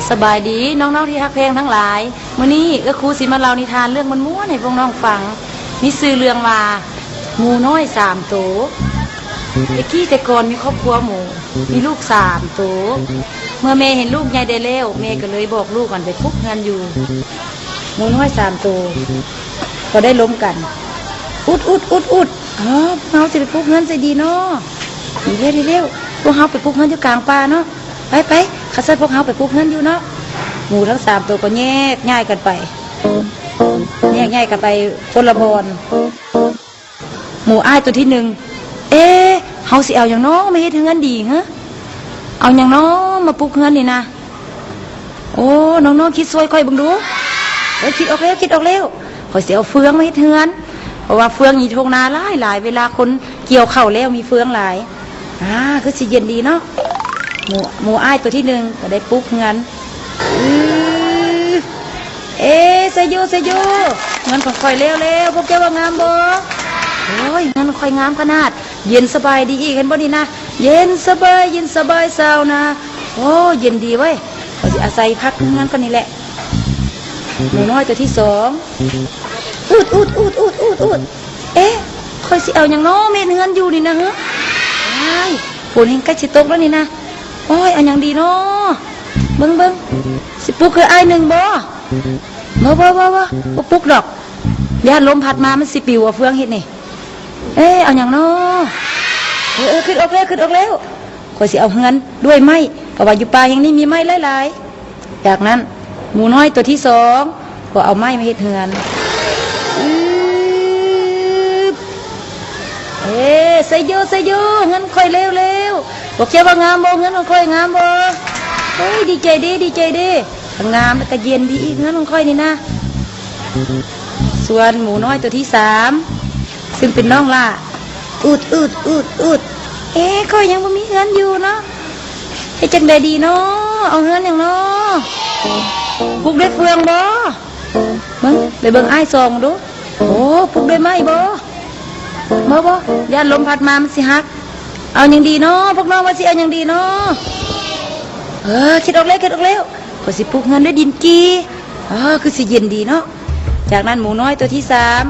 ສະບາຍດີນ້ອງໆທີ່ຮັກແພງທັງຫຼາຍ, ມື້ນີ້ເອື້ອຍຄູຊິມາເລົ່ານິທານເລື່ອງມ່ວນໆໃຫ້ພວກນ້ອງຟັງ, ມີຊື່ເລື່ອງວ່າ ໝູນ້ອຍສາມໂຕ. ແຕ່ກີ້ແຕ່ກ່ອນມີຄອບຄົວໝູ, ມີລູກສາມໂຕ. ເມື່ອແມ່ເຫັນລູກໃຫຍ່ໄດ້ແລ້ວ, ແມ່ກໍເລີຍບອກລູກຫັ້ນໄປປຸກເຮືອນຢູ່. ໝູນ້ອຍສາມໂຕກໍໄດ້ລົມກັນ, ອຸດໆໆໆ ເຮົາຊິໄປປຸກເຮືອນໃສດີເນາະ? ເລັວໆ ພວກເຮົາໄປປຸກເຮືອນຢູ່ກາງປ່າເນາະ. ໄປໆ ຂ້າຊ່ວຍພວກເຮົາໄປປຸກເຮືອນຢູ່ເນາະ. ໝູທັງສາມໂຕກໍແຍກຍ້າຍກັນໄປ, ແຍກຍ້າຍກັນໄປຄົນລະບ່ອນ. ໝູອ້າຍໂຕທີໜຶ່ງ ເອ ເຮົາຊິເອົາຫຍັງເນາະມາເຮັດເຮືອນດີຫະ? ເອົາຫຍັງເນາະມາປຸກເຮືອນນີ້ນະ? ໂອ້ ນ້ອງໆຄິດຊ່ວຍຂ້ອຍເບິ່ງດູ. ເອີ ຄິດອອກແລ້ວ ຄິດອອກແລ້ວ. ຂ້ອຍຊິເອົາເຟືອງມາເຮັດເຮືອນ, ເພາະວ່າເຟືອງຢູ່ທົ່ງນາຫຼາຍໆ ເວລາຄົນກ່ຽວເຂົ້າແລ້ວມີເຟືອງຫຼາຍ. ອາ ຄືຊິເຢັນດີເນາະ. ໝູ ໝູອ້າຍໂຕທີໜຶ່ງກໍໄດ້ປຸກເຮືອນ. ອື ເອ ໄຊໂຍ ໄຊໂຍ ເຮືອນຂອງຂ້ອຍແລ້ວແລ້ວ. ພວກເຈົ້າວ່າງາມບໍ່? ໂອ້ຍ ເຮືອນຂອງຂ້ອຍງາມຂະໜາດ, ເຢັນສະບາຍດີອີກ. ເຫັນບໍ່ນີ້ນະ? ເຢັນສະບາຍ ເຢັນສະບາຍຊາວນາ. ໂອ້ ເຢັນດີເວີ້ຍ. ຂ້ອຍຊິອາໄສພັກເຮືອນກ່ອນນີ້ແຫຼະ. ໝູນ້ອຍໂຕທີສອງ ອຸດໆໆໆ ເອ ຂ້ອຍຊິເອົາຫຍັງເນາະມາເຮັດເຮືອນຢູ່ນີ້ນະ? ເຮີ ອ້າຍ ຝົນແຮ່ງໃກ້ຊິຕົກແລ້ວນີ້ນະ. ໂອ້ຍ ເອົາຫຍັງດີເນາະ? ເບິ່ງ ເບິ່ງ ຊິປຸກຄືອ້າຍໜຶ່ງບໍ່? ບໍ່ ບໍ່ ບໍ່ ບໍ່ ບໍ່ປຸກດອກ, ຢ້ານລົມພັດມາມັນຊິປິວເອົາເຟືອງເຮັດນີ້. ເອ ເອົາຫຍັງເນາະ? ເອີ ເອີ ຄິດອອກແລ້ວ ຄິດອອກແລ້ວ. ຂ້ອຍຊິເອົາເຮືອນດ້ວຍໄມ້, ເພາະວ່າຢູ່ປ່າແຫ່ງນີ້ມີໄມ້ຫຼາຍໆ. ຈາກນັ້ນ ໝູນ້ອຍໂຕທີສອງກໍເອົາໄມ້ມາເຮັດເຮືອນ. ອື ເອ ໄຊໂຍ ໄຊໂຍ ເຮືອນຂ້ອຍແລ້ວແລ້ວ. ພວກເຈົ້າວ່າງາມບໍ່? ເຮືອນຂອງຂ້ອຍງາມບໍ່? ໂອ້ຍ ດີໃຈເດ້ ດີໃຈເດ້. ທັງງາມແລ້ວກໍເຢັນດີອີກ ເຮືອນຂອງຂ້ອຍນີ້ນະ. ສ່ວນໝູນ້ອຍໂຕທີສາມ ຊຶ່ງເປັນນ້ອງຫຼ້າ ອືດ ອືດ ອືດ ອືດ ເອ ຂ້ອຍຍັງບໍ່ມີເຮືອນຢູ່ເນາະ. ເຮັດຈັ່ງໃດດີເນາະ? ເອົາເຮືອນຫຍັງເນາະ? ປຸກດ້ວຍເຟືອງບໍ່? ເບິ່ງ ໄປເບິ່ງອ້າຍສອງດູ. ໂອ້ ປຸກດ້ວຍໄມ້ບໍ່? ບໍ່ ບໍ່ ຢ້ານລົມພັດມາມັນຊິຫັກ. ເອົາຫຍັງດີເນາະ? ພວກນ້ອງວ່າຊິເອົາຫຍັງດີເນາະ? ເອີ ຄິດອອກແລ້ວ ຄິດອອກແລ້ວ. ຂ້ອຍຊິປຸກເຮືອນດ້ວຍດິນຈີ່. ອໍ ຄືຊິເຢັນດີເນາະ. ຈາກນັ້ນໝູນ້ອຍໂຕທີສາມ